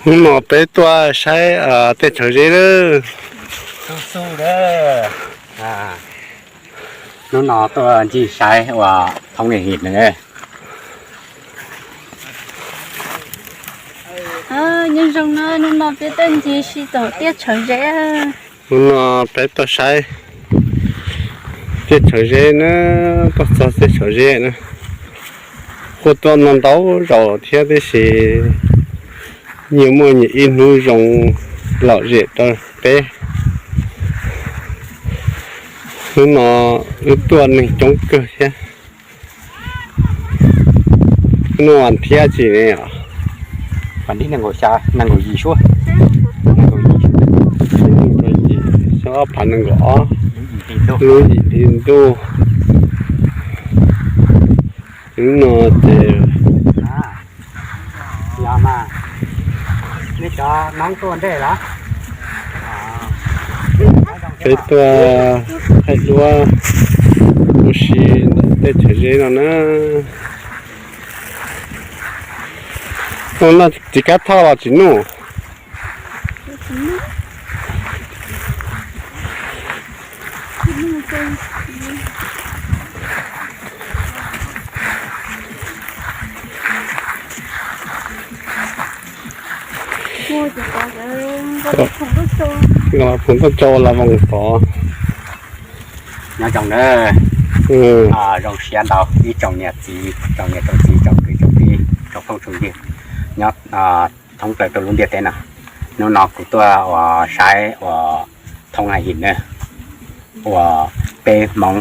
Hnub no peb tuaj saib tej tshawv zeb lawm. Hnub no tuaj ncig saib uas thoob ne him na. Nyob zoo na, hnub no peb tuaj ncig si tom tej tshawv zeb. Hnub no peb tuaj saib tej tshawv zeb na, tuaj txog tej tshawv zeb na. Kuj tuaj no ntau zaus thiab tiam sis nyias muaj nyias ib hnub zoo lom zem rau peb. Hnub no wb tuaj neeg coob kawg thiab. Hnub no vas thib dab tsi ne? Vas thib nees nkaum xya, nees nkaum yim suab. Nees nkaum yim, xyoo ob phav nees nkaum ob, lub yim hli ntuj. Hnub no ces peb tuaj thaij duab ua si ntawm tej tshawv zeb no na. Noj tsis kab thoj los tsis noj. Nkauj Phoom tuaj tso los voos tod. Nyob zoo na, zoo siab ntau ib tsoom niam txiv, tsoom niam tsoom txiv, tsoom kwv tsoom tij, tsoom phooj tsoom ywg nyob thoob plaws rau lub ntiaj teb no. Hnub no kuv tuaj ua saib ua thoob hais him na, ua peb Hmoob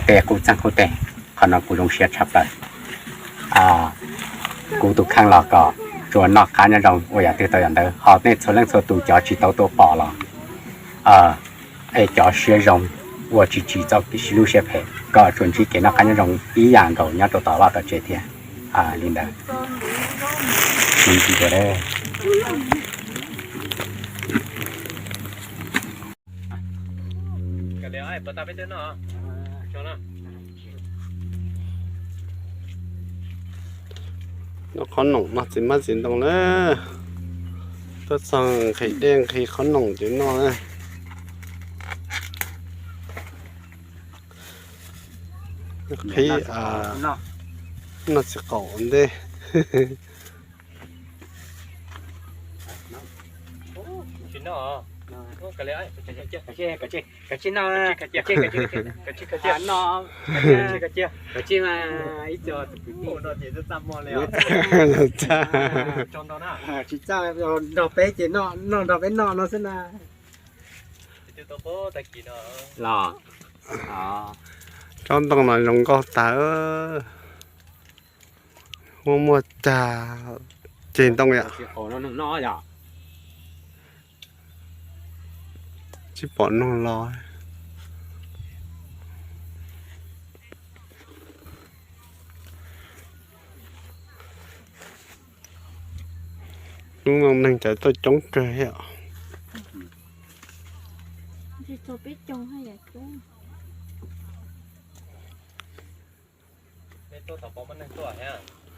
tej qub txeeg qub teg. Qhov no kuv zoo siab tshaj plaws. Kuv tus kheej los kom tsuas noj qab nyob zoo ua yam twg tau yam ntawd, ho nej txhua leej txhua tus cov tsis tau tuaj pom los es cov siab zoo ua tsis tsis txoj kev sib hlub siab phem kom tsuas ntsib kev noj qab nyob zoo ib yam nkaus nyob rau tom vaj tom tsev thiab. Li ntawd. Noj qhob noom no txiv hmab txiv ntoo na. Tuaj txog nqhis dej nqhis qhob noom ces noj na. Qhib, noj txiv qaum ntej. Kav tsij noj, kav tsij mas ib co tsis txawj nrog peb ces noj nrog peb noj no xwb na. Los, tsob ntoo no zoo nkauj tas. Muaj muaj cag ceg ntoo yom. Tsis pom noog los. Hnub no neeg cov tuaj coob kawg thiab.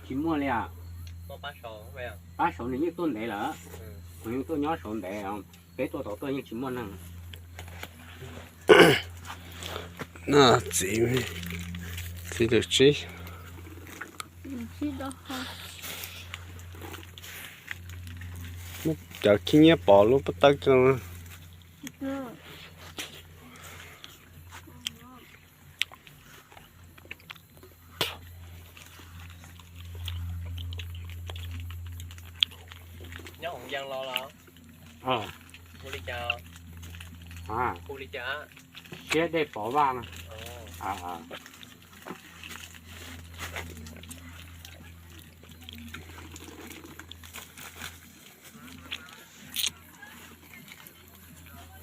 Tsis muaj li as. Pab saud nws yeej tuaj ntev lawm, nws yeej tuaj nyob saud ntev, peb tuaj tod tuaj yeej tsis muaj neeg. Txiv, txiv lwm tsib. Muab cov khib nyiab pov lub pob tawb kiag. Nyob Hoo Yees los los? Hu li cas? Hu li cas? Siab dej Pov Vaj no.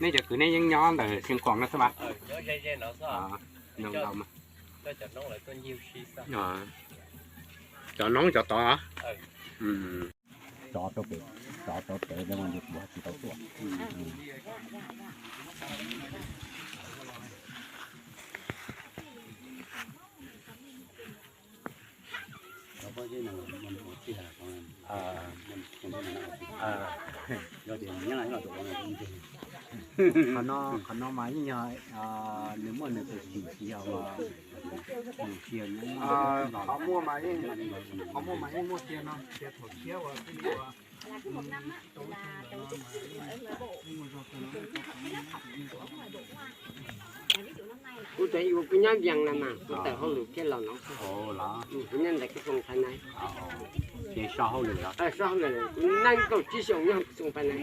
Nej cov kwv nej yeej nyob ntawm Xeev Khuam no xwb mas? Cov noob cov tod. Tsov rau pem, tsov rau pem, kuv tsis tau tuaj. Qhov no, qhov no mas yeej yog nws muaj nws tus txim, tsis yog uas nws tsis yog nyob. Qhov muaj mas yeej, qhov muaj mas yeej muaj tiag no, tiag thaum tshiab uas twb yog Kuv txawm ua kuv nyob Vias na mas kuv tawm hauj lwm thiab los no. Kuv nyob ntawm koj xoo phai na. Ces so hauj lwm los? So hauj lwm, kuv neej kaum tsib xyoos nyob xoo phai na.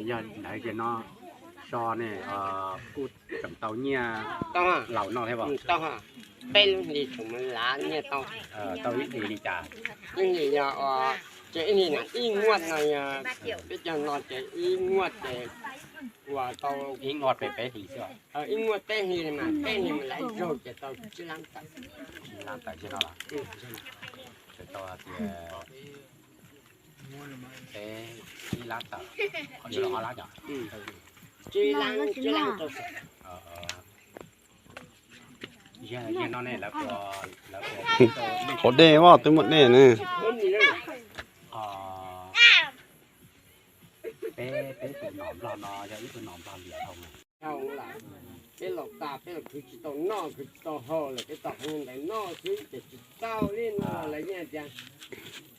Yog ntawd ces no so ne, kuj tseem tau nyiaj laus noj thiab os? Tau, peb lub hlis tseem lav nyiaj tau. Tau ib hlis li cas? Ib hlis yog, ces ib hlis na, ib muaj no yog, peb cov no ces ib muaj ces uas tau ib muaj peb hlis xwb. Ib muaj peb hlis mas peb hlis mas lawv zaug ces tau tsib lab tawm. Tsib lab tawm xwb no los? Tau tias peb, tsib lab tawm, ob lab cov. Tsib lab, tsib lab tau. Yog no ne, lawv, qhov dej os, twb muaj dej ne. Peb, peb tus nom nplog no yog ib tug nom nplog liam dhau. Peb los tas peb los khwv tsis tau noj khwv tsis tau haus lawm, peb tos peb ntawd noj xwb ces tsis tau li no lawv yeej tias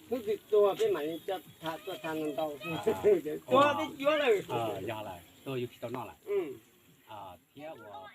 hnub twg tuag peb mam li coj tham tuaj tham no ntau. Tuag peb cuab lawm. Yog lawm, tuag yus tsis tau noj lawm. Thiab uas